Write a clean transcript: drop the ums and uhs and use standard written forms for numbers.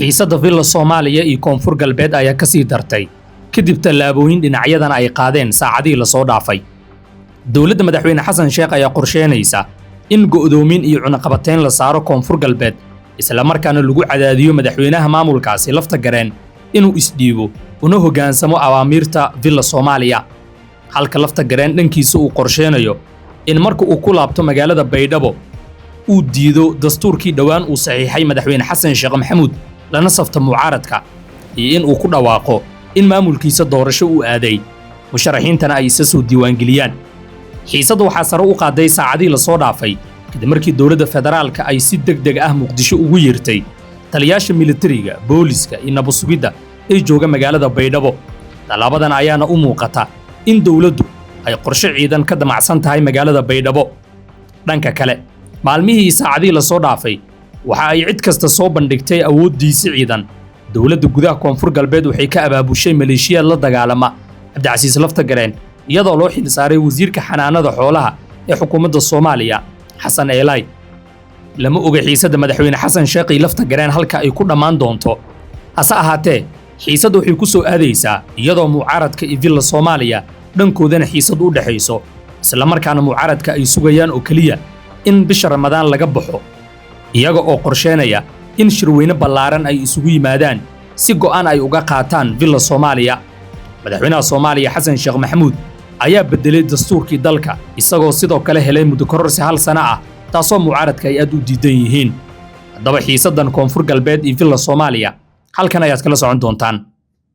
Xiisadda Villa Soomaaliya iyo Koonfur Galbeed ayaa ka sii dartay kadib tallaabooyin dhinacyadan ay qaadeen saacadihii lasoo dhaafay. Dowladda Madaxweyne Xasan Sheekh ayaa qorsheynaysa in go'doomin iyo cunaqabateyn la saaro Koonfur Galbeed, isla markaana lagu cadaadiyo madaxweynaha maamulkaasi Lafta Gareen inuu isdhiibo una hoggaansamo awaamiirta Villa Soomaaliya, halka Lafta Gareen dhankiisa uu qorsheynayo in marka uu ku laabto magaalada Baydhabo uu diido dastuurkii dhowaan uu saxiixay Madaxweyne Xasan Sheekh Maxamuud, lana safto mucaaradka, iyo in uu ku dhawaaqo in maamulkiisa doorasho uu aaday, musharaxiintana ay isa soo diiwaangeliyaan. Xiisadda waxaa sare u qaaday saacadihii lasoo dhaafay kadib markii dowladda federaalka ay si deg deg ah Muqdisho ugu yeertay taliyaasha militariga, booliska iyo nabadsugidda ee jooga magaalada Baydhabo. Tallaabadan ayaana u muuqata in dowladdu ay qorshe ciidan ka damacsan tahay magaalada Baydhabo. Dhanka kale, maalmihii saacadihii lasoo dhaafay waxa ay cid kasta soo bandhigtay awooddiisi ciidan. Dowladda gudaha Koonfur Galbeed waxay ka abaabushay maleeshiyaad la dagaalama Cabdicasiis Laftagareen, iyadoo loo xil saaray wasiirka xanaanada xoolaha ee xukuumadda Soomaaliya, Xasan Eelay. Lama oga xiisadda Madaxweyne Xasan Sheekh iyo Laftagareen halka ay ku dhammaan doonto. Hase ahaatee, xiisadda waxay ku soo aadaysaa iyadoo mucaaradka iyo Villa Soomaaliya dhankoodana xiisad u dhexayso, isla markaana mucaaradka ay sugayaan oo keliya in bisha Ramadaan laga baxo, iyaga oo qorsheynaya in shirweyne ballaaran ay isugu yimaadaan si go'aan ay uga qaataan Villa Soomaaliya. Madaxweynaha Soomaaliya Xasan Sheekh Maxamuud ayaa beddelay dastuurkii dalka, isagoo sidoo kale helay muddo kororsi hal sano ah, taasoo mucaaradka ay aad u diidan yihiin. Haddaba, xiisaddan Koonfur Galbeed iyo Villa Soomaaliya halkan ayaad kala socon doontaan.